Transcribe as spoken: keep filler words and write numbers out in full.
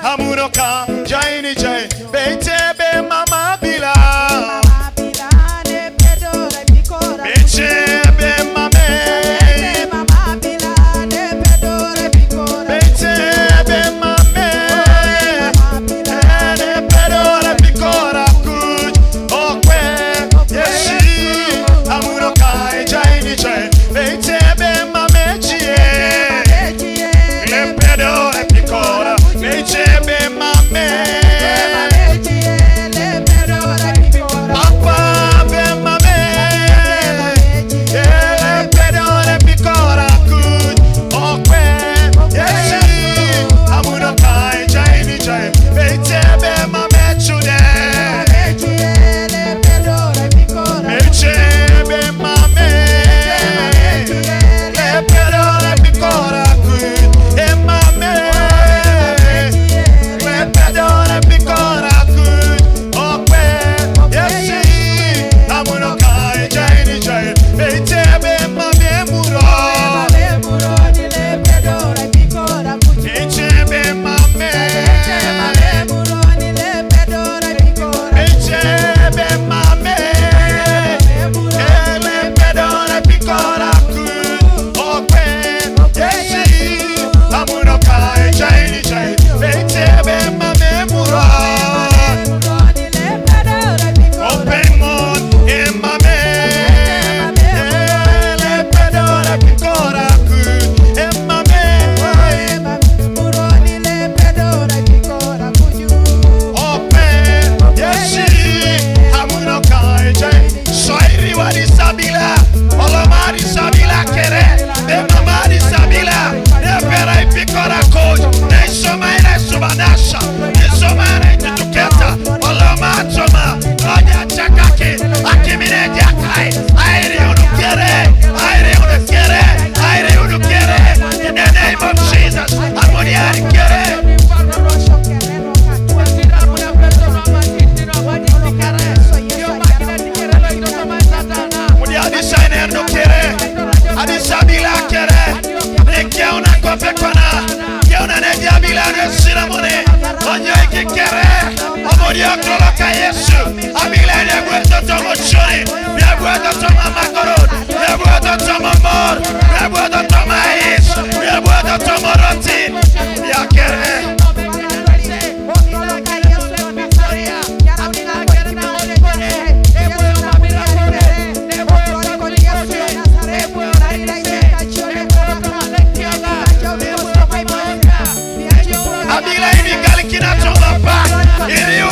Amuno ka jaini jai. Beite be mama bila. Beite be mame. Beite be mame. Ene pedora pikora kuj. Okwe. Yeshi. Amuno ka jaini jai. Beite be mame jie. Le pedora pikora. Beite be mame. Papa be mame. Ele pedora pikora kuj. Okwe. Yeshi. Amuno ka jaini jai. Beite be mame chude. Beite be mame. Le pedora pikora kuj. E mame. Le pedora pikora kuj. Okwe. Yeshi. Amuno ka jaini jai. Beite be mame muro. Beite be mame. Beite be mame. Ele pedora pikora kuj. Okwe. Yeshi. Amuno ka jaini jai. Beite be mame muro. Open mouth, e mame. Ele pedora pikora kuj, e mame. Open, yeshi, amuno ka jaini. Soiri wa di sabila, oloma di sabila kere, e mama di sabila, e pera i pikora kuj, e soma ina subanasha, e soma ina tutuketa, oloma choma, oja chakaki, akimine jakai, airi unu kere, airi unu kere, airi unu kere, in the name of Jesus, amuni ari kere. Mudi adisa ene no kere. Adisa bila kere. Ne ke una kope kona. Ke una ne dia bila ne sira mone. Onyo iki kere. Omori okrolo ka Yesu. Abila ne bwe toto mo churi. Ne bwe toto mo makoro. Ne bwe toto mo mor. Ne bwe toto mo ais. Ne bwe toto mo roti. Ya kere. Abila ini galikina choma pa. Iriu